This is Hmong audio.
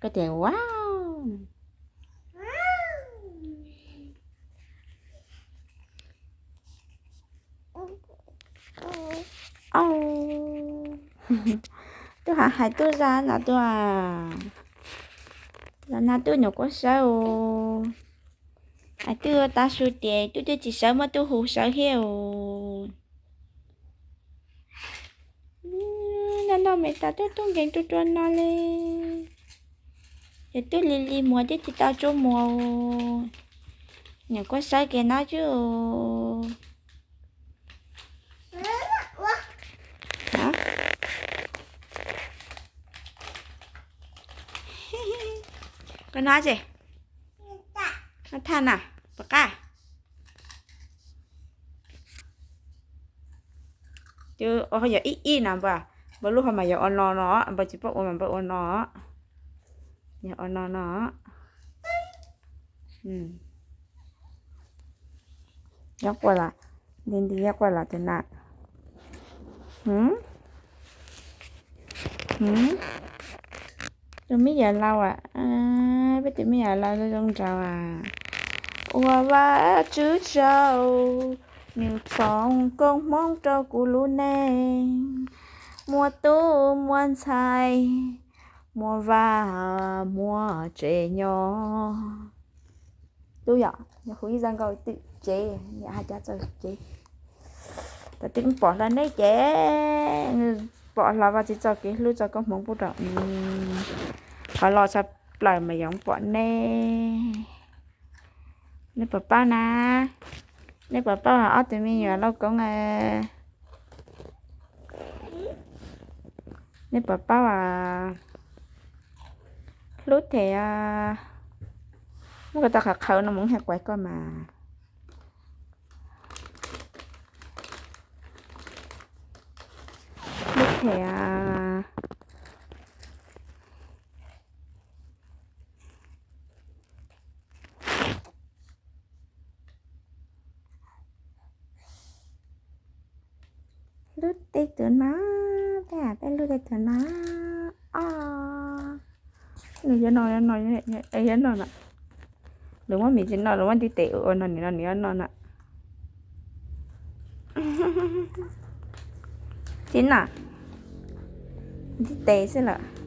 Koj tias wow. Au. Tub hais, hais tub zaj no tuaj. Zaj no tub nyuam qhuav sawv os. Hais tub tav su ces tub twb tsis sawv, muab tub hu sawv thiab os. No no me tas tub tub nkees rua rua no li. Yog tub li li muag twb tsis tau tsuab muag. Nyuam qhuav sawv kiag no tub. Koj no tsi? Koj thaj na, puas qab? Yog ib ib na npawg, npawg lub hov mas yog ua no no, npawg tsis paub ua mas npawg ua no. Yog ua no no. Yob quaj los, nti nti yob quaj los tus na. Tus me nyuam laus, peb tus me nyuam laus zoo zoo nraug. Ua Vajtswv tsaug, nws foom koob hmoov rau kuv lub neej, muaj tub muaj ntxhais, muaj vaj muaj tsev nyob. Tub yom, yog hu ib zaj nkauj twm tsev, niam hais cov txog tsev. Tam twb pom hlo neb ces, pom hlo Vajtswv txoj kev hlub txoj koob hmoov pub rau, qhov los tshaj plaws mas yog pom neb. Neb puas paub na? Neb puas paub ob tug me nyuam lauj koob? Neb puas paub? Hlub them. Muab ko tau qhov qhawv no mus hais kuv koj mas. Hlub them. Hlub tej tus no, peb peb hlub tej tus no. O, nws yuav no, yuav no, yuav no na. Lawv muab mis tsis no, lawv muab ntiv tes ua no, nws no nws yuav no na. Tsis no, ntiv tes xwb lawm.